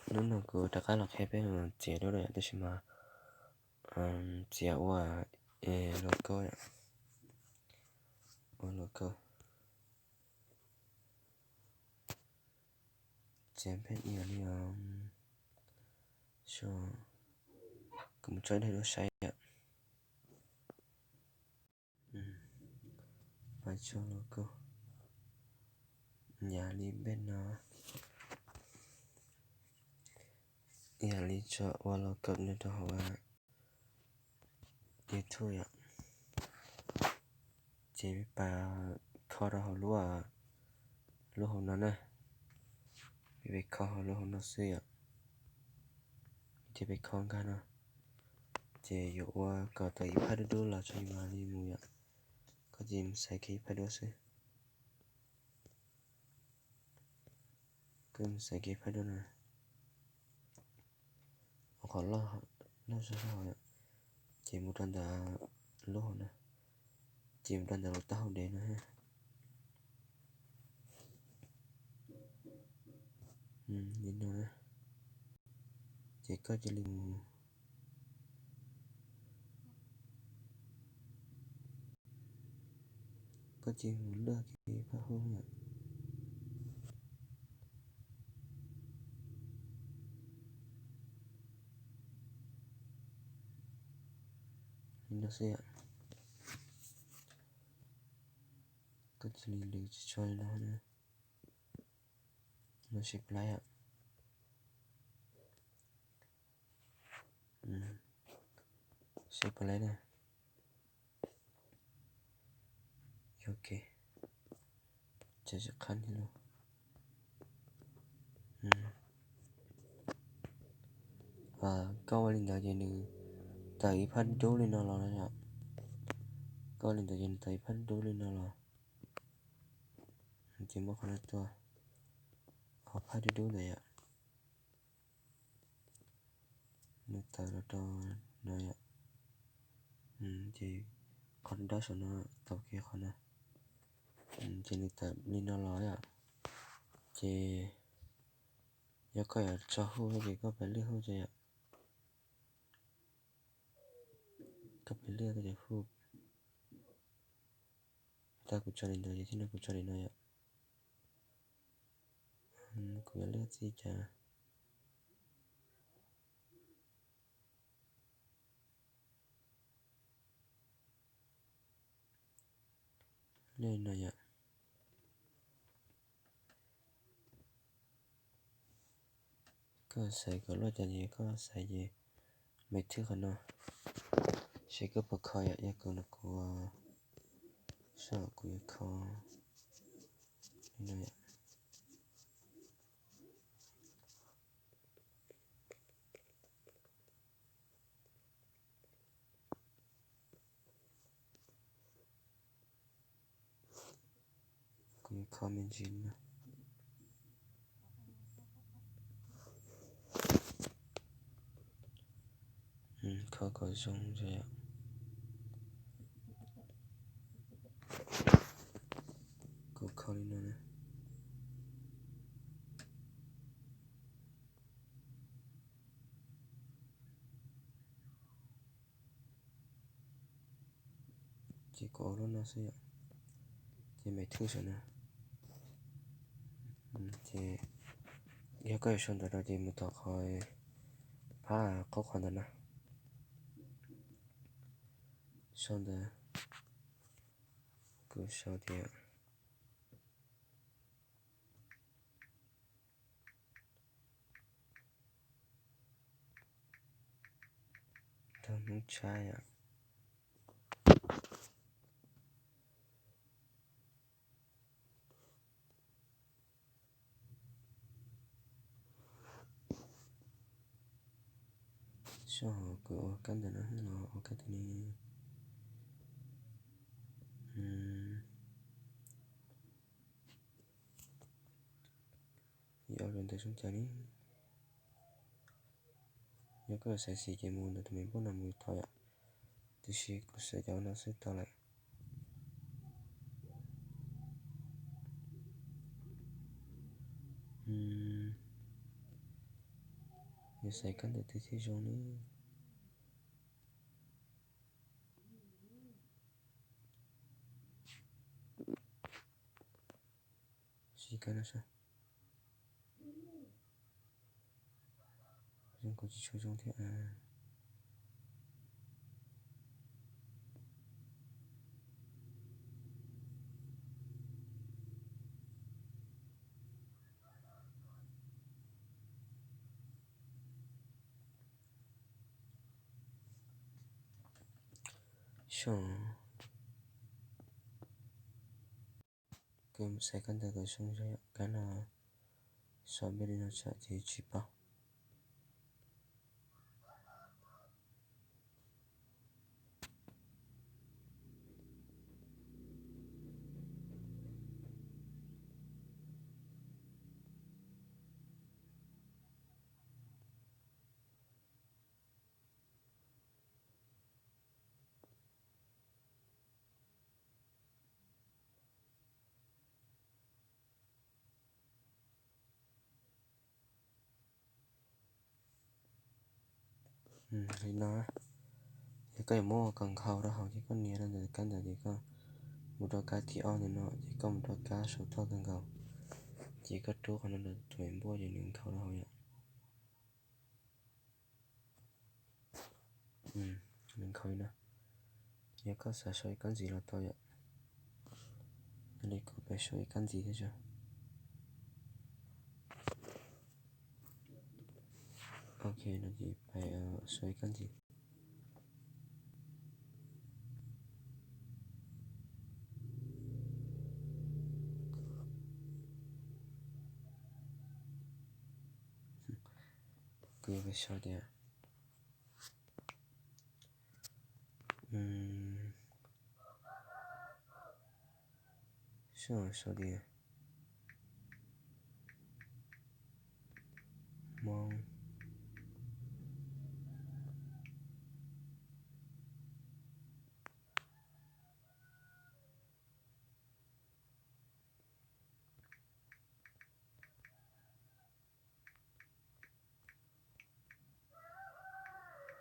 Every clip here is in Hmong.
Hnub no kuv rov qab los qhia peb txiav duab yom, tab sis mas txiav ua logo, ua logo. Txiav peb ib yam li, kuv mus tso ib daim duab saib yom. Pais tso logo yam li peb no, yam li tso ua logo no rau hauv YouTube yom. Ces peb pais kho rau hauv lub, lub hauv no na. Peb pais kho hauv lub hauv no xwb yom. Ces peb kho nkag no, ces yuav ua kom tau ib phab duab dub los tso yus mam li mus yom. Koj ces mus xaiv kiag ib phab duab xwb. Koj mus xaiv kiag ib phab duab no, qhov loj zog hauv yom. Ces mus rau ntawm lub hauv no, ces mus rau ntawm lub taub hau dev no. Li no na, ces koj cia li mus, koj cia li mus luaj kiag ib phab hub yom. Li no xwb yom. Koj cia li lwv tsis tshua li no na. No siv plaib yom. Siv plaib na. Ok, ces tsis qab li lawm. Koj ua li ntawd ces nws tawm ib phab dub li no los yom. Koj ua li ntawd ces nws tawm ib phab dub li no los. Ces muab qhov no tua, qhov phab dub dub ntawd yom. Nws tawm los rau no yom. Ces qhov dawb saum no tau kiag qhov no. Ces nws tawm li no los yom. Ces yog koj yuav tso hub ces koj pais lwaj hub tso yom. Koj pais lwaj koj cov hub. Tag kuv tso li ntawd ces thiab no kuv tso li no yom. Kuv yuav lwaj txij cas. Li no yom. Koj xaiv kom luaj cas ces koj xaiv ces me thwb qhov no. Seb koj puas kho yom, yog kuv no kuv, seb kuv yuav kho li no yom. Kuv kho me ntsis no. Kho kom zoo yom. Kuv kho li no na. Ces kuv ua lub no xwb yom. Ces me thwb saum no. Ces yog koj yuav sau ntawv rau ces mus tom qhov phab qub qhov ntawd na. Sau ntawv, kuv sau tias Nrog Hmoob Tshab yom. Soj hauv kuv ua kab ntawv no los ua kab tus ni. Yog ua ntawv zoo cas li. Yog koj xaiv xis ces mus ntawm tus me npauj no mus thov yom. Tiam sis kuv xaiv cov no xwb tau lawm. Xaiv kab ntawv twg thiaj zoo ne? Siv kab no saib. Zoo kuj tsis tshua zoo thiab. Kws mus xaiv kab ntawv kom zoo yom, kab no sau npe li no tsam ces tsis paub. Li no, yog koj yuav muab ua kom nkhaus rau hauv ces koj nias rau ntawm kab ntawv ces koj mus rau kab thib ob ntawm no ces koj mus rau kab saum toj kawg nkaus, ces koj rub qhov no rau tus me npuaj ces nws nkhaus rau hauv yom. Nws nkhaus li no. Yog koj xav sau ib kab ntxiv los tau yom. Yog li kuv pais sau ib kab ntxiv thiab tso. Ok, no ces pais sau ib kab ntxiv. Kuv yuav sau tias, sau tias Hmoob.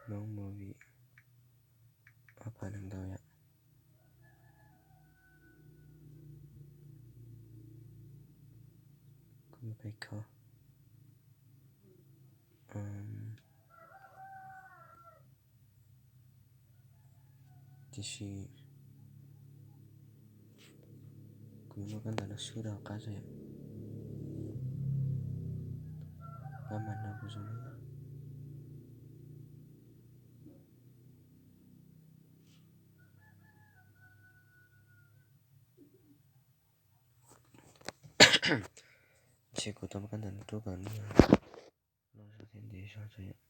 Hmoob movie ob phav nees nkaum yom. Kuv yuav pais kho. Tiam sis kuv yuav muab kab ntawv no swb rau hauv qab tso yom. Pab mas no kuv zoo li no. Ces kuv tau muab kab ntawv no rub kom nws loj zog thiab ntev zog tso yom.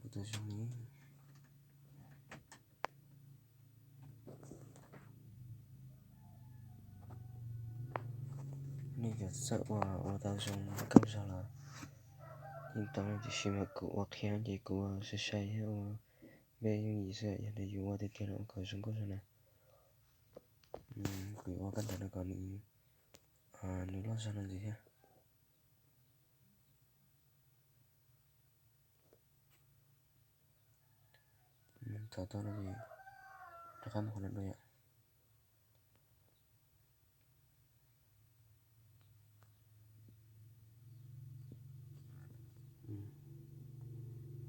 Ua tau zoo li. Nej cov txawj ua ua tau zoo nkauj zog los yeej tau, tiam sis mas kuv ua qhia ces kuv ua sai sai thiab ua npe yooj yim xwb, yog li yus ua tiag tiag los ua kom zoo nkauj zog na. Kuv yuav ua kab ntawv no kom nws loj zog no ntxiv thiab. Thaum tau no ces rov qab mus qhov no dua yom.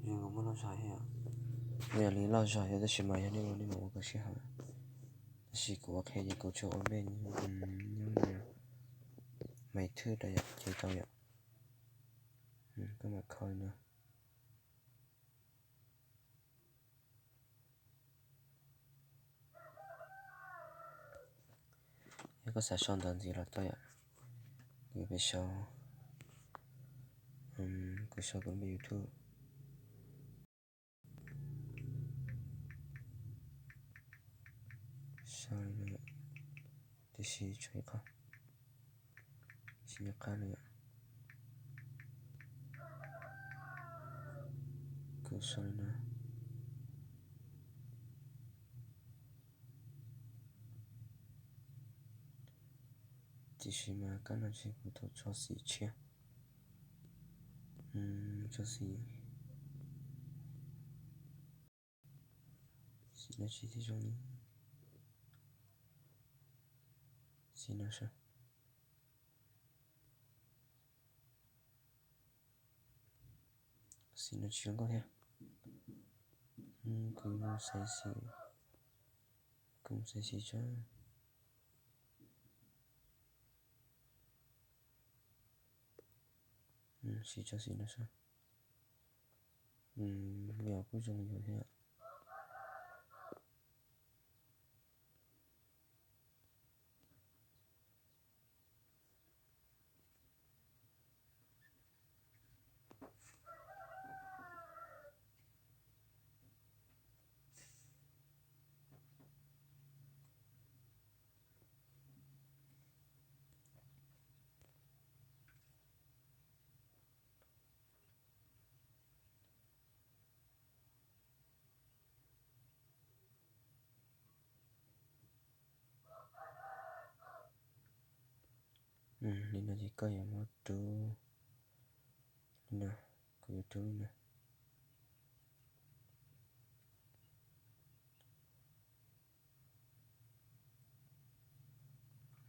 Zoo nkauj muaj loj zog thiab. Yog li loj zog thiab tab sis mas yog nej ua nej mam ua kom sib haum. Tab sis kuv ua qhia ces kuv tsuas ua npe nyob li maiv thwj rau yom, ces tau yom. Koj mam kho li no. Yog koj xav sau ntawv ntxiv los tau yom. Kuv pem sau, kuv sau kuv npe YouTube. Sau li no, tiam sis tshuav ib qho tsis nco qab li yom. Kuv sau li no. Tiam sis mas kab no ces kuv tau tso xim tshiab. Tso xim, xim no tsis tib zoo li. Xim no sav. Xim no tsis zoo nkauj thiab. Kuv mus xaiv xim, kuv mus xaiv xim tso. Siv tso xim no sav. Yog kuj zoo li yus thiab. Li no ces koj yuav muab rub li no, kuv yuav rub li no.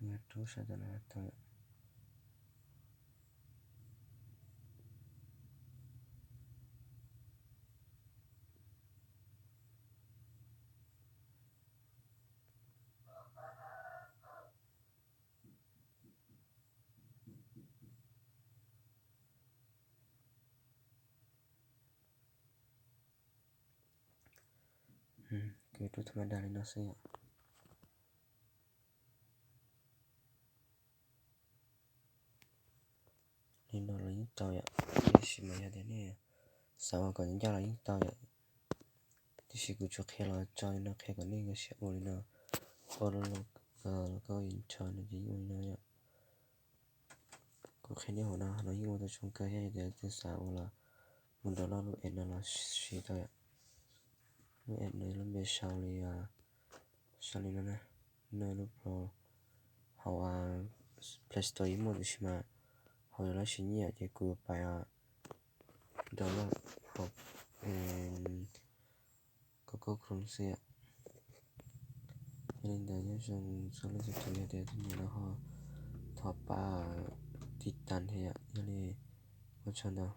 Yuav rub sawv daws los tau. Kuv rub tha ma da li no xwb yom. Li no los yeej tau yom, tiam sis mas yog tias nej xav ua kom ncaj los yeej tau yom. Tiam sis kuv tsuas qhia los tso li no qhia kom nej nkag siab ua li no, ua logo intro no ces yeej ua li no yom. Kuv qhia nej hauv no, no yeej ua tau zoo kawg thiab, yog tias leej twg xav ua los mus download lub app no los siv tau yom. Lub app no lub npe sau li, sau li no na, no lub pro hauv Play Store yeej muaj tiam sis mas hauv yog lab sis nyiaj ces kuv yuav pais download hauv Google Chrome xwb yom. Yog li ntawd nyob zoo txhua leej txhua tus, yog tias nej nyiam los ho thov pab tiv tas thiab yom. Yog li ua tsaug ntau.